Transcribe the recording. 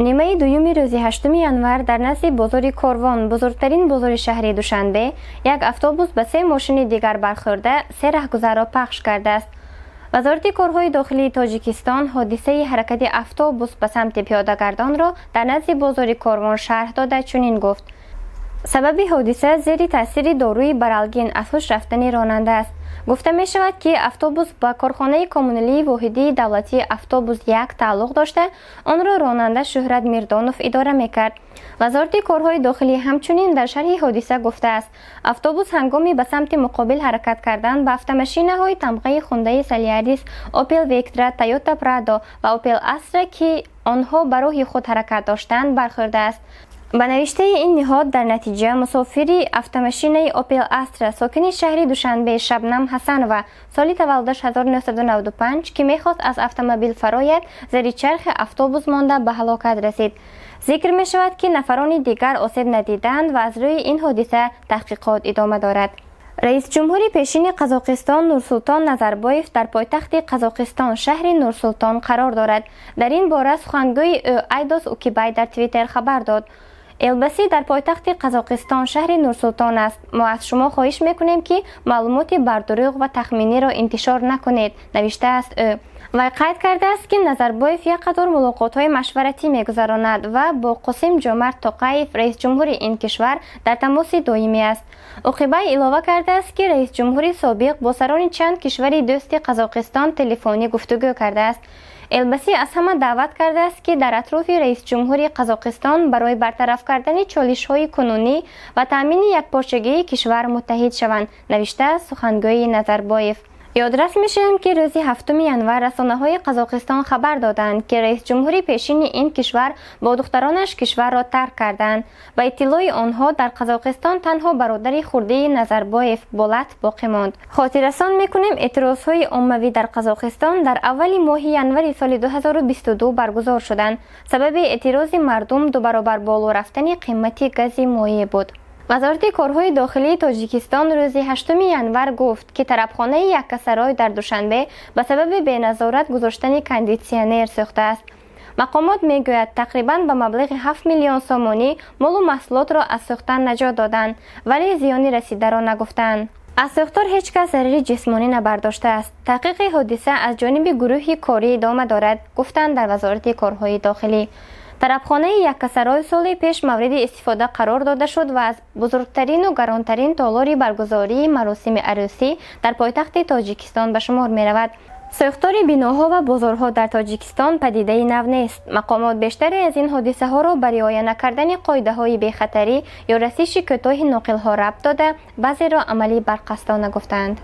Нимаи дуюми рӯзи 8 январ дар назди бозори Корвон, бузургтарин бозори шаҳри Душанбе, як автобус ба се мошини дигар бархӯрда, се раҳгузарро пахш кардааст. Вазорати корҳои дохилии Тоҷикистон ҳодисаи ҳаракати автобус ба самти пиёдагардонро дар назди бозори Корвон шарҳ дода, чунин гуфт: сабаби ҳодиса зери таъсири доруи баралгин аз ҳуш рафтани ронанда аст. Гуфта мешавад, ки автобус ба корхонаи коммуналии воҳидии давлатии «Автобус 1» тааллуқ дошта, онро ронанда Шӯҳрат Мирдонов идора мекард. Вазорати корҳои дохилӣ ҳамчунин дар шарҳи ҳодиса гуфтааст, автобус ҳангоми ба самти муқобил ҳаракат кардан ба автомашинаҳои тамғаи Хундаи Солярис, Опел Вектра, Тойота Прадо ва Опел Астра, ки онҳо ба роҳи худ ҳаракат доштанд, бархӯрдааст. Ба навиштаи ин ниҳод, дар натиҷа мусофири автомашинаи Опел Астра, сокини шаҳри Душанбе Шабнам Ҳасанова, соли таваллудаш 1995, ки мехост аз автомобил фарояд, зери чархи автобус монда, ба ҳалокат расид. Зикр мешавад, ки нафарони дигар осеб надиданд ва аз рӯи ин ҳодиса таҳқиқот идома дорад. Раисҷумҳури пешини Қазоқистон Нурсултон Назарбоев дар пойтахти Қазоқистон, шаҳри Нурсултон, қарор дорад. Дар ин бора сухангӯи ӯ Айдос Укибай дар Твиттер хабар дод. Елбасы дар пойтахти Қазоқистон, шаҳри Нурсултон аст. Мо аз шумо хоҳиш мекунем, ки маълумоти бардурӯғ ва тахминиро интишор накунед, навиштааст ӯ. Вай қайд кардааст, ки Назарбоев як қатор мулоқотҳои машваратӣ мегузаронад ва бо Қосим Ҷомарт Тоқаев, раисҷумҳури ин кишвар, дар тамоси доимӣ аст. Уқибай илова кардааст, ки раисҷумҳури собиқ бо сарони чанд кишвари дӯсти Қазоқистон телефонӣ гуфтугӯ кардааст. Елбасы аз ҳама даъват кардааст, ки дар атрофи раисҷумҳури Қазоқистон барои бартараф кардани чолишҳои кунунӣ ва таъмини якпорчагии кишвар муттаҳид шаванд, навиштааст сухангӯи Назарбоев. Ёдрас мешавем, ки рӯзи 7 январ расонаҳои Қазоқистон хабар доданд, ки раисҷумҳури пешини ин кишвар бо духтаронаш кишварро тарк карданд. Ба иттилои онҳо, дар Қазоқистон танҳо бародари хурдии Назарбоев Болат боқӣ монд. Хотиррасон мекунем, эътирозҳои оммавӣ дар Қазоқистон дар аввали моҳи январи соли 2022 баргузор шуданд. Сабаби эътирози мардум дубаробар боло рафтани қимати гази моеъ буд. Вазорати корҳои дохилии Тоҷикистон рӯзи 8 январ гуфт, ки тарабхонаи Яккасарой дар Душанбе ба сабаби беназорат гузоштани кондитсионер сӯхтааст. Мақомот мегӯяд, тақрибан ба маблағи 7 миллион сомонӣ молу маҳсулотро аз сӯхтан наҷот доданд, вале зиёни расидаро нагуфтанд. Аз сӯхтор ҳеҷ кас зарари ҷисмонӣ набардоштааст. Таҳқиқи ҳодиса аз ҷониби гурӯҳи корӣ идома дорад, гуфтанд дар Вазорати корҳои дохилӣ. Тарабхонаи Яккасарой соли пеш мавриди истифода қарор дода шуд ва аз бузургтарину гаронтарин толори баргузории маросими арӯсӣ дар пойтахти Тоҷикистон ба шумор меравад. Сӯхтори биноҳо ва бозорҳо дар Тоҷикистон падидаи нав нест. Мақомот бештаре аз ин ҳодисаҳоро ба риоя накардани қоидаҳои бехатарӣ ё расиши кӯтоҳи ноқилҳо рабт дода, баъзеро амали барққасдона гуфтаанд.